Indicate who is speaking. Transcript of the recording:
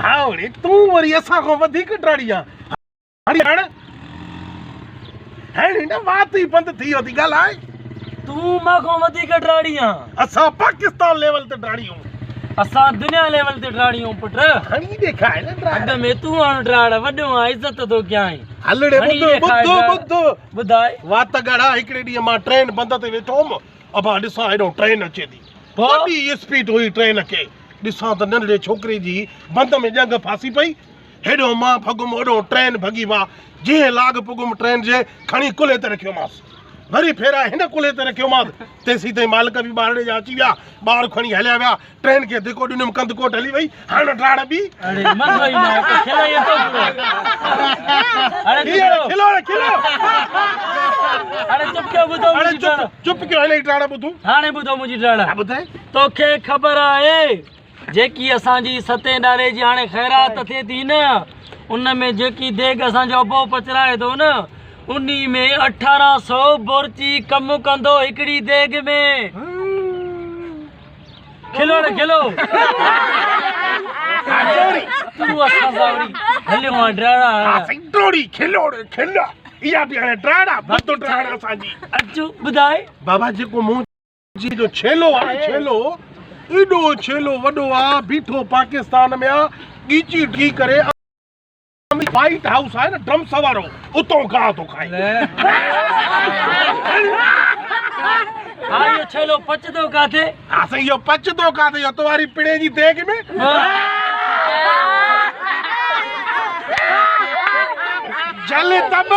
Speaker 1: ها اڙي تون وري اسان کان وڌيڪ ڊاڙي آن. هڻي هڻ. هڻي نه وات ئي بند ٿي ويو ٿي ڳالهائي.
Speaker 2: تون مان کان وڌيڪ ڊاڙي آن.
Speaker 1: اسان پاڪستان ليول تي ڊاڙي آهيون.
Speaker 2: اسان دنيا ليول تي ڊاڙي آهيون پٽ.
Speaker 1: هڻي ڏيکار نه ڊاڙ.
Speaker 2: اڳ ۾ تون هڻ ڊاڙ وڏو آن عزت ٿو ڪيائين.
Speaker 1: هلڙي ٻڌ ٻڌ ٻڌ.
Speaker 2: ٻڌاء.
Speaker 1: وات ڳاڙها هڪڙي ڏينهن مان ٽرين بند تي ويٺو هوم. ابا ڏسان هيڏو ٽرين اچي ٿي. وڏي اسپيڊ هئي ٽرين کي. ڏسان ته ننڍڙي ڇوڪري جي بند ۾ ڄنگهه ڦاسي پئي. هيڏو مان ڀڳم اوڏو ٽرين ڀڳي وا. جيئن لاڳ پڳم ٽرين جي کڻي ڪلهي تي رکيومانس. وري ڦيرائي هن ڪلهي تي رکيومانس. تيسين تائين مالڪ به ٻارڙي جا اچي ويا. ٻار کڻي هليا ويا. ٽرين کي ڌڪو ڏنم ڪنڌڪوٽ هلي وئي. هاڻ ڊاڙ ٻي.
Speaker 2: اڙي مزو ئي نه آيو کلائي ٿو پورو. اڙي
Speaker 1: کلو کلو کلو.
Speaker 2: اڙي چپ ڪيو ٻڌو منهنجي ڊاڙ.
Speaker 1: چپ ڪيو هن جي ڊاڙ ٻڌو.
Speaker 2: هاڻي ٻڌو منهنجي ڊاڙ.
Speaker 1: ها ٻڌائي.
Speaker 2: توکي خبر آهي جيڪي اسان جي ستين ڏاري جي هاڻي خيرات ٿئي ٿي نه ان ۾ جيڪي ديڳ اسان جو ابو پچرائي ٿو نه انهي ۾ اٺارهن سو بورچي ڪم ڪندو هڪڙي ديڳ ۾. کلو ڙي کلو. تون اسان سان وري هليو آن ڊاڙا.
Speaker 1: ها سائين ڊوڙي کلو ڙي کل. اها به هاڻي ڊاڙا بد ڊاڙ اسان جي.
Speaker 2: اچ ٻڌاء.
Speaker 1: بابا جيڪو مون جي جو ڇيلو آ نه ڇيلو ايڏو ڇيلو وڏو آ بيٺو پاڪستان ۾ آ ڳيچي ڊگهي ڪري وائيٽ هائوس آهي نه ڊرمس وارو اتو گاهه ٿو کائي.
Speaker 2: ها اهو ڇيلو پچندو ڪاٿي؟
Speaker 1: ها سائين اهو پچندو ڪاٿي اهو تواري پڻي جي ديڳ ۾. جل تب.